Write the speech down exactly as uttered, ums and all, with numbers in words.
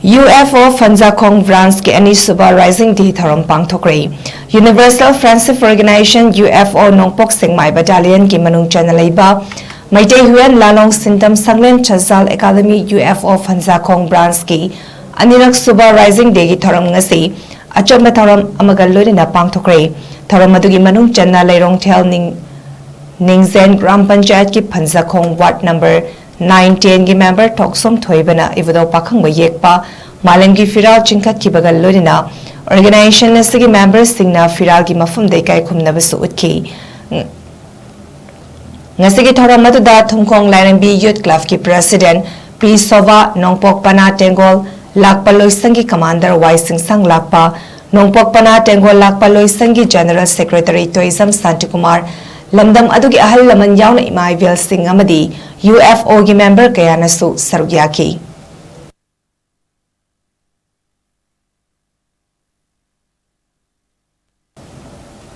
UFO ꯐꯟꯖꯥꯈꯣꯡ branchꯀꯤ ꯑꯅꯤꯁꯨꯕ Rising Day ꯊꯧꯔꯝ ꯄꯥꯡꯊꯣꯛꯈ꯭ꯔꯦ꯫ Universal Friendship Organization, UFO, ꯅꯣꯡꯄꯣꯛ ꯁꯦꯛꯃꯥꯏ battalionꯒꯤ ꯃꯅꯨꯡ ꯆꯟꯅ ꯂꯩꯕ ꯃꯩꯇꯩ ꯍꯨꯏꯌꯦꯟ ꯂꯥꯂꯣꯡ ꯁꯤꯟꯇꯝ ꯁꯪꯂꯦꯟ ꯆꯖꯥꯜ academy, UFO ꯐꯟꯖꯥꯈꯣꯡ branchꯀꯤ ꯑꯅꯤꯔꯛ ꯁꯨꯕ Rising Dayꯒꯤ ꯊꯧꯔꯝ ꯉꯁꯤ ꯑꯆꯝꯕ ꯊꯧꯔꯝ ꯑꯃꯒ ꯂꯣꯏꯅꯅ ꯄꯥꯡꯊꯣꯛꯈ꯭ꯔꯦ꯫ ꯊꯧꯔꯝ ꯑꯗꯨꯒꯤ ꯃꯅꯨꯡ ꯆꯟꯅ ꯂꯩꯔꯣꯡꯊꯦꯜ ꯅꯤꯡ-, ꯅꯤꯡꯖꯦꯟ ꯒ꯭ꯔꯥꯝ ꯄꯟꯆꯥꯌꯠꯀꯤ ꯐꯟꯖꯥꯈꯣꯡ ward number nine tenꯒꯤ member ꯊꯣꯛꯁꯣꯝ ꯊꯣꯏꯕꯅ ꯏꯕꯨꯙꯧ ꯄꯥꯈꯪꯕ ꯌꯦꯛꯄ ꯃꯥꯂꯦꯝꯒꯤ ꯐꯤꯔꯥꯜ ꯆꯤꯡꯈꯠꯈꯤꯕꯒ ꯂꯣꯏꯅꯅ organization ꯑꯁꯤꯒꯤ memberꯁꯤꯡꯅ ꯐꯤꯔꯥꯜꯒꯤ ꯃꯐꯝꯗ ꯏꯀꯥꯏ ꯈꯨꯝꯅꯕꯁꯨ ꯎꯠꯈꯤ꯫ ꯉꯁꯤꯒꯤ ꯊꯧꯔꯝ ꯑꯗꯨꯗ ꯊꯨꯝꯈꯣꯡ ꯂꯥꯏꯔꯦꯝꯕꯤ Youth Clubꯀꯤ President P ꯁꯣꯚꯥ, ꯅꯣꯡꯄꯣꯛ ꯄꯅꯥ ꯇꯦꯡꯒꯣꯜ ꯂꯥꯛꯄ ꯂꯣꯏꯁꯪꯒꯤ Commander ꯋꯥꯏ ꯁꯤꯡꯁꯥꯡ ꯂꯥꯛꯄ, ꯅꯣꯡꯄꯣꯛ ꯄꯅꯥ ꯇꯦꯡꯒꯣꯜ ꯂꯥꯛꯄ ꯂꯣꯏꯁꯪꯒꯤ General Secretary ꯇꯣꯏꯖꯝ ꯁꯥꯟꯇꯤꯀꯨꯃꯥꯔ, ꯂꯝꯗꯝ ꯑꯗꯨꯒꯤ ꯑꯍꯜ ꯂꯃꯟ ꯌꯥꯎꯅ ꯏꯃꯥ ꯏꯕꯦꯜꯁꯤꯡ ꯑꯃꯗꯤ UFOꯒꯤ member ꯀꯌꯥꯅꯁꯨ ꯁꯔꯨꯛ ꯌꯥꯈꯤ꯫